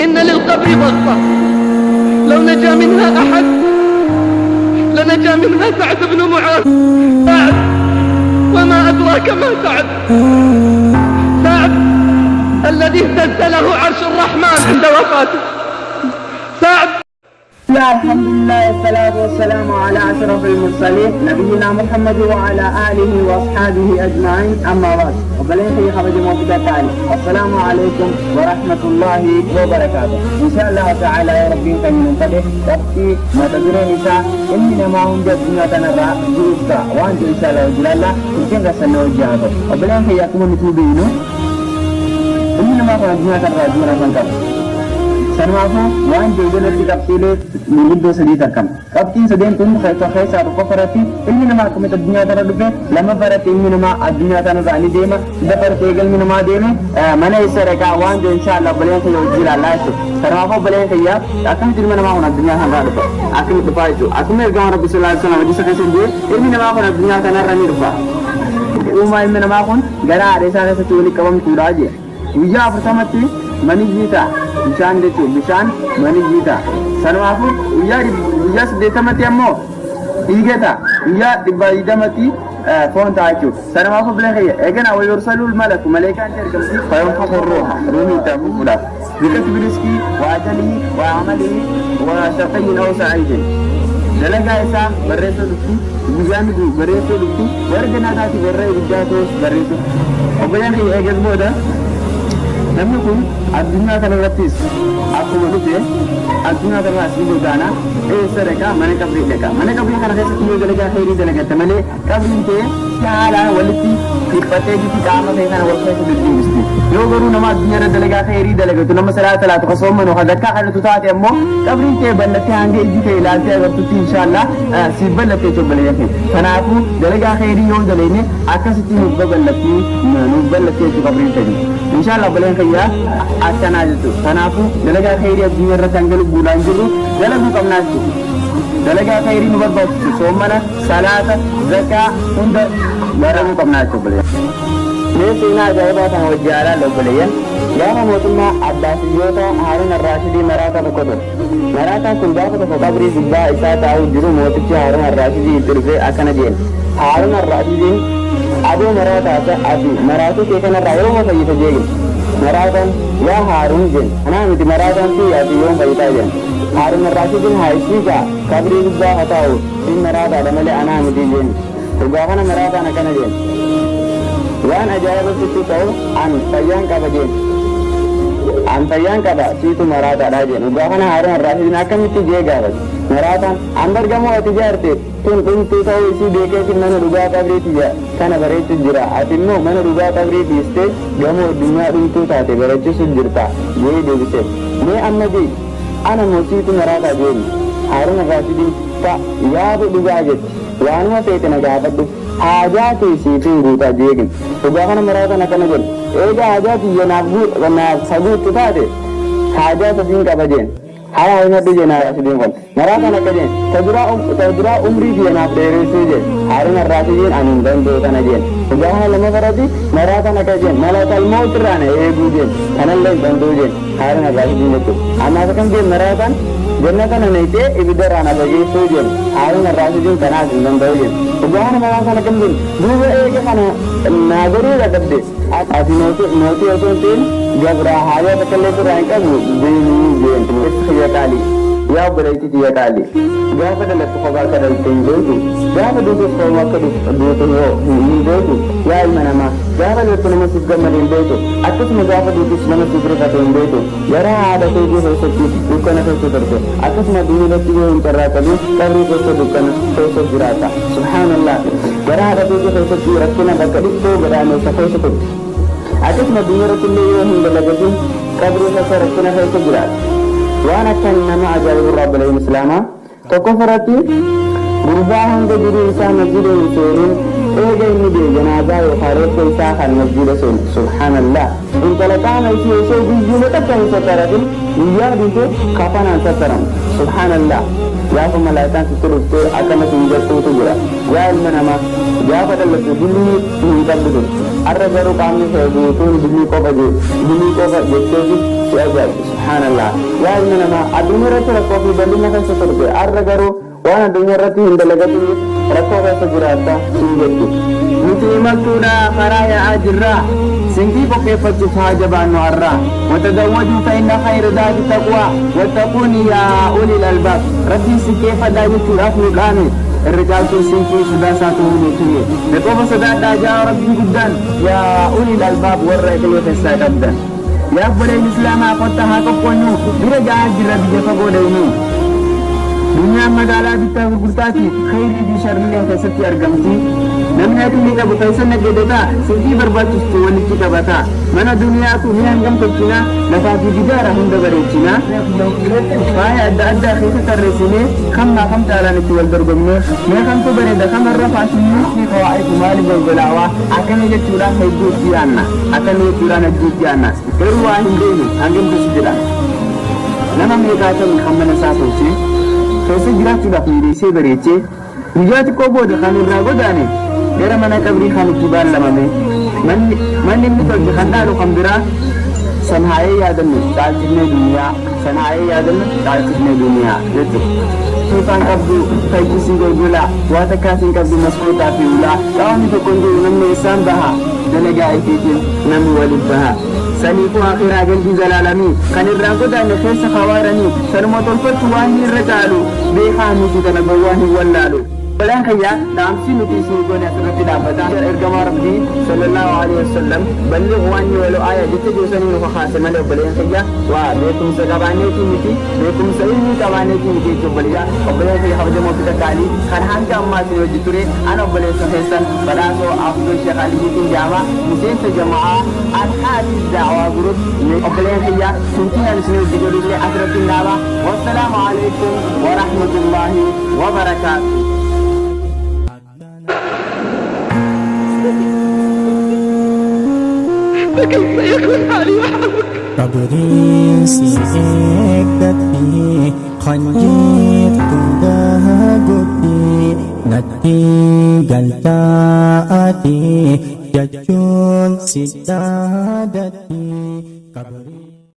إن للقبر ضغطة، لو نجا منها أحد لنجا منها سعد بن معاذ. سعد، وما أدراك ما سعد؟ سعد الذي اهتز له عرش الرحمن عند وفاته. سعد. الحمد لله، والصلاة والسلام على أشرف المرسلين، نبينا محمد وعلى آله وأصحابه أجمعين، أما بعد. Obboleen kiyya kabajamoo ta'ani، السلام عليكم ورحمة الله وبركاته. إن شاء الله تعالى يا ربي kan nu fedhe qabxii mata dureen isaa "Ilmi namaa hundi addunyaa kanarraa jiruuf ta'a" waan jiru إن شاء الله hojii turtiin keessan na hojii haa ta'u. Obboleen kiyya, akkuma nuti beeknu, ilmi namaa kun addunyaa kanarraa jiru kan qabu. Sanumaafuu waan jiru jalatti qabxiilee gurguddoo sadii argama. Qabxiin sadeen tun keessaa tokkoffaa irratti ilmi namaa akkamitti addunyaa kana dhufe, lammaffaa irratti ilmi namaa addunyaa kana irraa ni deema, sadaffaa irratti eega ilmi namaa deeme mana isa dhaqaa waan jiru إن شاء الله obboleen kiyya hojii ilaallaa jechuudha. Kanaafuu obboleen kiyya, akkamitti ilmi namaa kun addunyaa kana irraa dhufe, akkamitti dhufaa jechuudha. Akkuma ergama Rabbi صلى الله عليه وسلم hadiisa keessa jiru, ilmi namaa kun addunyaa kanarra ni dhufa. Uumaa ilmi namaa kun gara haadha isaa keessatti walitti qabamtuudha jee. Guyyaa 40tti maniyyii ta'a. Bishaan jechuun bishaan maniyyii ta'a. Sanumaafuu guyyaa 80tti ammoo dhiiga ta'a. Guyyaa 120tti foon ta'a jechuudha. Sanumaafuu bilee kiyya eegana ويرسل الملك, maleekaan ergamti, فينفخ الروح, ruuhii itti afuufuudhaaf. بكتب رزقه وأجله وعمله وشقي أو سعيد. Dalagaa isaa barreessuu dhufti, guyyaan barreessuu dhufti, warra jannataati warra ibiddaa ta'us barreessuu. Obboleen kiyya, eegas booda namni kun addunyaa kana irrattis akkuma dhufe addunyaa kana irraa asii godaana. Eessa dhaqaa? Mana qabrii dhaqa. Mana qabrii kana keessatti yoo dalagaa khayrii dalagatte malee, qabriin ta'e haalaan walitti dhiphatee jirti, qaama ta'e kana wal keessa deddeebisti. Yoo garuu nama addunyaa irra dalagaa khayrii dalagatu, nama salaata salaatu, ka soomanu, ka zakkaa kadhatu taate ammoo, qabriin ta'e bal'attee hanga ijji ta'e ilaaltee agartutti إن شاء الله siif bal'attee obboleeyyan keenya. Kanaafuu dalagaa khayrii yoo dalagne akkasitti nuuf babal'atti, nuuf bal'attee jechuudha qabriin ta'e. إن شاء الله obboleeyyan kiyya, akkanaa jechuudha. Kanaafuu dalagaa khayrii addunyaa irratti hanga lubbuudhaan jirru dalaguu qabnaa jechuudha. Dalagaa khayrii nu barbaachisu, soomana, salaata, zakaa hunda dalaguu qabnaa jechuudha obboleeyyan. Mee seenaa ajaa'ibaa kana wajji haalaan, obboleeyyan. Gaafa mootummaa Abbaasiyyoota Haaruun Arraashidii maraataa tokko ture. Maraataan kun gaafa tokko qabrii gubbaa isaa taa'uu jiru mootichi Haaruun Arraashidii itti dhufee akkana jeen. Haaruun Arraashidiin, "Aboo maraataa, ati maraatuu kee kanarraa yooma fayyita?" jeegin. Maraataan, "Yaa Haaruun," jeen, "anaa miti maraataan si, ati yoom fayyitaa?" jeen. Haaruun Arraashidiin, "Haa isiigaa qabrii gubbaa haa taa'u sin maraataadha malee anaa miti," jeen. Dhugaa kana maraataan akkana jeen. "Waan ajaa'iba sitti ta'u, an fayyaan qaba," jeen. "An fayyaan qaba, siitu maraataadha," jeen. Dhugaa kana Haaruun Arraashidiin akkamitti jee gaafate. Maraataan, "An bargamoo ati ijaarte tun dhumtuu ta'uu isii beekeetiin mana dhugaa qabriiti kana bareechu jira. Ati immoo mana dhugaa qabrii dhiistee gamoo addunyaa dhumtuu taate bareechisu jirta," jee deebise. "Mee amma jee, ana moo siitu maraataa?" jeen. Haaruun Arraashidiin, "Ta yaadu dhugaa jetti. Waanuma feete na gaafadhu. Haajaa kee siifin guutaa," jeegin. Dhugaa kana maraataan akkana jedhu. "Eega haajaa kiyya naaf haguuttu taate, haajaa sadiin qaba," jeen. "Haa himadhu," jeen Raashidiin kun. Maraataan akka jeen, "Ta duraa umrii kiyya naaf dheeressuu," jeen. Haaruun Raashidiin, "Ani hin danda'u kana," jeen. Dhugaa kana lama farati maraataan akka jeen, "Malakal mawt irraa na eeguu," jeen. "Kanallee hin danda'u," jeen Haaruun Raashidiin jechuudha. Ammaas akkam jeen maraataan? "Jannata na naqxee ibidda irraa na fageessuu," jeen. Haaruun Raashidiin, "Kanaas hin danda'u," jeen. Dhugaa kana maraataan akkam jeen? "Duuba eega kana naa godhuu dadhabde, ati mootii osoo hin ta'in gabraa haajaa takka illee sirraa hin qabu, deemii," jeen. Kiyya qaalii, yaa obboleettii kiyya qaalii, gaafa dhalattu kophaa akka dhalatte hin beeku, gaafa duutus kophaa akka duutu hin beeku. Yaa ilma namaa, gaafa dhalattu nama siif gammade hin beeku, akkasuma gaafa duutus nama siif rifate hin beeku. Garaa haadha keetii keessatti dukkana keessa turte, akkasuma addunyaatti yoo hin carraaqatin qabrii keessa dukkana keessa jiraata. سبحان الله, garaa haadha keetii keessatti rakkina bakka dhiphoo gadaameessa keessa turte, akkasuma addunyaa irratti illee yoo hin dalagatin qabrii keessa rakkina keessa jiraata. Waan akkan nama ajaa'ibu irraa, obboleeyyan islaamaa, tokkoffaa irratti gurbaa hanga jiruu isaa masjida hin seenin, eega inni du'e janaazaa yookaan reeffa isaa kan masjida seenu. سبحان الله, intala qaama isii osoo guyyuma takka hin sattaratin guyyaa duute kafanaan sattaramu. سبحان الله. Gaafa malaayikaan sitti dhuftee akkana siin jettuutu jira. Yaa ilma namaa, gaafa dhalattu dilii hin qabdu turte. Har'a garuu qaamni kee guutuun dilii qofa dilii qofa jetteeti si ajaa'ibdi. Subhaanallah. Yaa ilma namaa, addunyaa irratti rakkoo fi bal'ina keessa turte. Har'a garuu waan addunyaa irratti hin dalagatiniif rakkoo keessa jiraatta siin jetti. Nuti imaltuudha karaa yaa'aa jirra. Sinqii qopheeffachuuf haa jabaannu har'a. Watazawwaduu fa inna khayra zaadi taqwaa wattaquuni yaa ulil albaab. Rabbiin sinqeeffadhaa jechuudhaaf nu dhaame. Irra caaltuun sinqii sodaa isaa ta'uu nuuf hime. Na qofa sodaadhaa ja'a Rabbiin guddaan yaa ulil albaab warra iqlii keessaa qabdan. Yaa obboleen Islaamaa kottaa haa qophoonnu bira ga'aa jirra biyya fagoo dhaynu. Duniyaan magaalaa bittaa gurgurtaati khayrii fi sharrilleen keessatti argamti. Namni aqlii qabu keessa naggadata sinqii barbaachistu walitti qabata. Mana duniyaatu ni hangam tolchina lafaa fi gidaara hunda bareechina. Faaya adda addaa keessa tarreessinee kam maa kam caalaan itti wal dorgomne mee kamtu bareeda kamarra faashinni kawaa'ifu maali golgolaawaa akkana jechuudhaan hedduu itti yaanna. Akkana jechuudhaan hedduu itti yaanna. Garuu waa hin beeknu hangamtu si jedha. Nama meeqaatami kan mana isaa tolchee keessa jiraachuudhaaf miidheessee bareechee guyyaa xiqqoo booda kan irraa godaane gara mana qabrii kan itti baallamame manni manni inni tolche kan dhaalu kan biraa san haayee yaadannu caalchifnee duniyaa san haayee yaadannu caalchifnee duniyaa jechuudha. Ifaan qabdu fayyisii golgolaa waa takkaas hin qabdu maskootaa fi ulaa qaamni tokko hin jiru namni eessaan baha dalagaa ifiitiin namni waliif baha. Saniifuu akhiraa gandii zalaalamii kan irraa godaanne keessa kawaaranii sanuma tolfachu waan irra caalu beekaa miti kana gowwaan hin wallaalu. Obbolaan kiyya dhaamsi nuti isinii goone asirratti dhaabbata. Ergamaa Rabbii sallallahu alaihi wasallam ballighu anni walau aaya jecha jiru sanii nu kakaase malee obboleen kiyya waa beekumsa qabaanneetii miti beekumsa ilmii qabaanneetii miti jechuun obboleeyyaa obboleen kiyya kabajamoo fi qaqqaalii kan hanga ammaa isin hojii ture ana obboleessa keessan badhaasoo Abdul Sheekh Aliyyiitiin jedhama miseensa jama'aa Al-Hafiz Da'waa Group obboleen kiyya turtiin ani isin hojii godhullee asirratti hin dhaaba. Wassalaamu alaikum wa rahmatullahi wa barakaatuh. فكيف يكون حالي وحالك؟ Qabriin si eeggatti kan jirtu daagutti natti galtaati jechuun si dhaadatti. Qabriin.